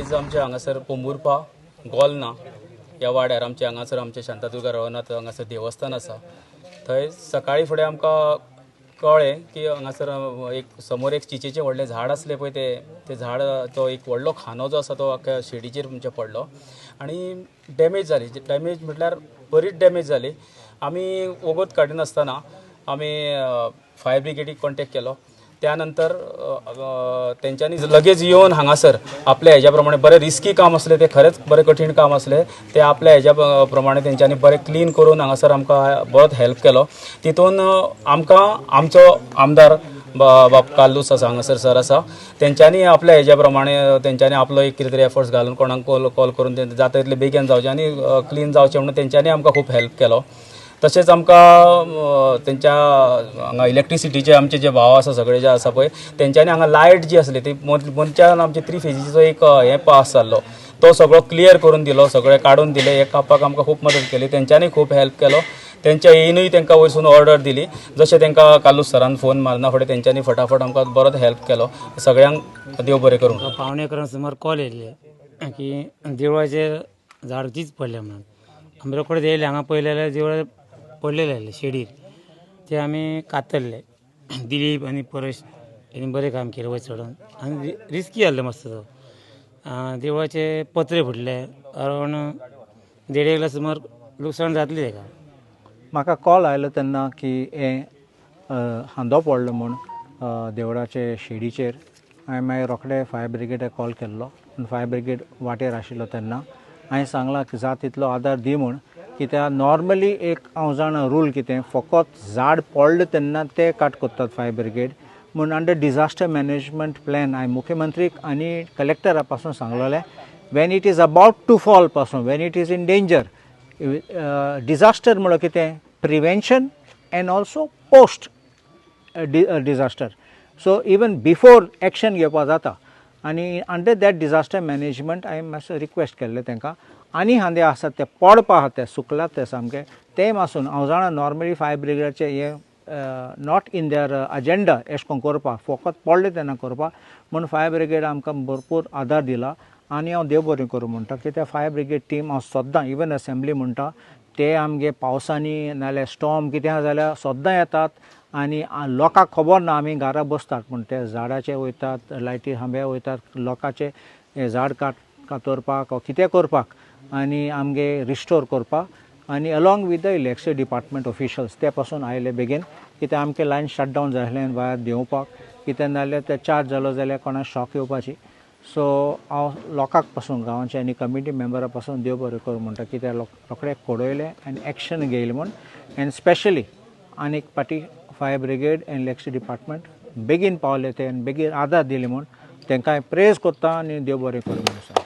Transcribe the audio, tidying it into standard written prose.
आयज आमच्या हांगासर पोंबुर्पा गोलना ह्या वाड्यार आमच्या हांगासर आमचे शांतादुर्गा रघुनाथ हांगासर देवस्थान आसा. थंय सकाळी फुडें आमकां कळ्ळें की हांगासर एक समोर एक चिचेचें व्हडलें झाड आसलें पळय, तें झाड तो एक व्हडलो खांदो जो आसा तो आख्या शेडीचेर आमच्या पडलो आनी डॅमेज जाली. डॅमेज म्हटल्यार बरीच डॅमेज जाली. आमी वगत काडिनासतना आमी फायर ब्रिगेडीक कॉन्टेक्ट केलो. त्यानंतर तेंच्यांनी लगेच येवन हांगासर आपल्या हेज्या प्रमाणे बरें रिस्की काम आसलें, तें खरेंच बरें कठीण काम आसलें, तें आपल्या हेज्या प्रमाणे तेंच्यांनी बरें क्लीन करून हांगासर आमकां बरोच हेल्प केलो. तितून आमकां आमचो आमदार बाब कार्लूस आसा हांगासर सर आसा, तेंच्यांनी आपल्या हेज्या प्रमाणे तेंच्यांनी आपलो एक कितें तरी एफर्ट्स घालून कोणाक कॉल करून जाता तितलें बेगीन जावचें आनी क्लीन जावचें म्हणून तेंच्यांनी आमकां खूब हेल्प केलो. तशेंच आमकां तेंच्या हांगा इलेक्ट्रिसिटीचे आमचे जे भाव आसा सगळे जे आसा पळय, तेंच्यांनी हांगा लायट जी आसली ती मनच्यान आमचे 3 फेजीचो एक हें पास जाल्लो तो सगळो क्लियर करून दिलो, सगळें काडून दिलें. हे कापाक आमकां खूब मदत केली, तेंच्यांनी खूब हेल्प केलो. तेंच्या येनूय तांकां वयरसून ऑर्डर दिली, जशें तांकां कार्लूस सरान फोन मारना फुडें तेंच्यांनी फटाफट आमकां बरोच हेल्प केलो. सगळ्यांक देव बरें करूं. 10:45 सुमार कॉल येयल्ले की देवळाचेर झाड चीज पडलें म्हणून. आमी रोखडेच येयले, हांगा पळयलें जाल्यार देवळार पडलेले आसले शेडीर, ते आमी कातरले. दिलीप आनी परेश हेणी बरें काम केलें वयर चडोन आनी रिस्की जाल्लो मस्त तो. देवळाचे पत्रे फुटले, अरावंड 1.5 लाख सुमार लुकसाण जातली तेका. म्हाका कॉल आयलो तेन्ना की हें हांदो पडलो म्हूण देवळाचे शेडीचेर. हांवें मागीर रोखडे फायर ब्रिगेडाक कॉल केल्लो. फायर ब्रिगेड वाटेर आशिल्लो तेन्ना हांवें सांगलां की जाता तितलो आदार दी म्हूण. कित्याक नॉर्मली एक हांव जाणा रूल कितें, फकत झाड पडलें तेन्ना ते काट करतात फायर ब्रिगेड म्हूण. अंडर डिजास्टर मॅनेजमेंट प्लॅन हांवें मुख्यमंत्रीक आनी कलेक्टरा पासून सांगलेलें, when it is about to fall पासून, when it is in danger. Disaster म्हणल्यार कितें, prevention and also post disaster. So even before action घेवपा जाता. आनी अंडर that disaster management हांवें मातसो रिक्वेस्ट केल्लें तांकां. आनी हांदे आसात ते पडपा आहा, ते सुकलात ते सामके, ते मासून हांव जाणा नॉर्मली फायर ब्रिगेडाचे हे not in there agenda एशें कोन्न करपाक, फकत पडले तेन्ना करपाक म्हूण फायर ब्रिगेड आमकां भरपूर आदार दिला. आनी हांव देव बरें करूं म्हणटा कित्याक फायर ब्रिगेड टीम हांव सद्दां इवन असेंब्ली म्हणटा ते आमगे पावसांनी नाल्यार स्टॉर्म कितें आसा जाल्यार सद्दां येतात आनी लोकांक खबर ना आमी घरा बसतात म्हूण, ते झाडाचे वयतात, लायटी खांब्या वयतात, लोकांचे हे झाड कातरपाक कितें करपाक आनी आमगे रिस्टोर करपाक. आनी along with the electric department officials ते पासून आयले बेगीन, कित्याक आमचें लायन शट डावन जालें वायर देंवपाक कितें नाल्यार ते चार्ज जालो जाल्यार कोणाक शॉक येवपाची. सो हांव लोकांक पासून गांवांचे आनी कमिटी मेंबरा पासून देव बरें करूं म्हणटा, कित्याक रोखडे खोडयले आनी एक्शन घेयलें म्हूण. एंड स्पेशली आनीक पाटी fire brigade and electric department बेगीन पावले ते आनी बेगीन आदार दिले म्हूण तांकां प्रेज करता आनी देव बरें करूं म्हणून सांगता.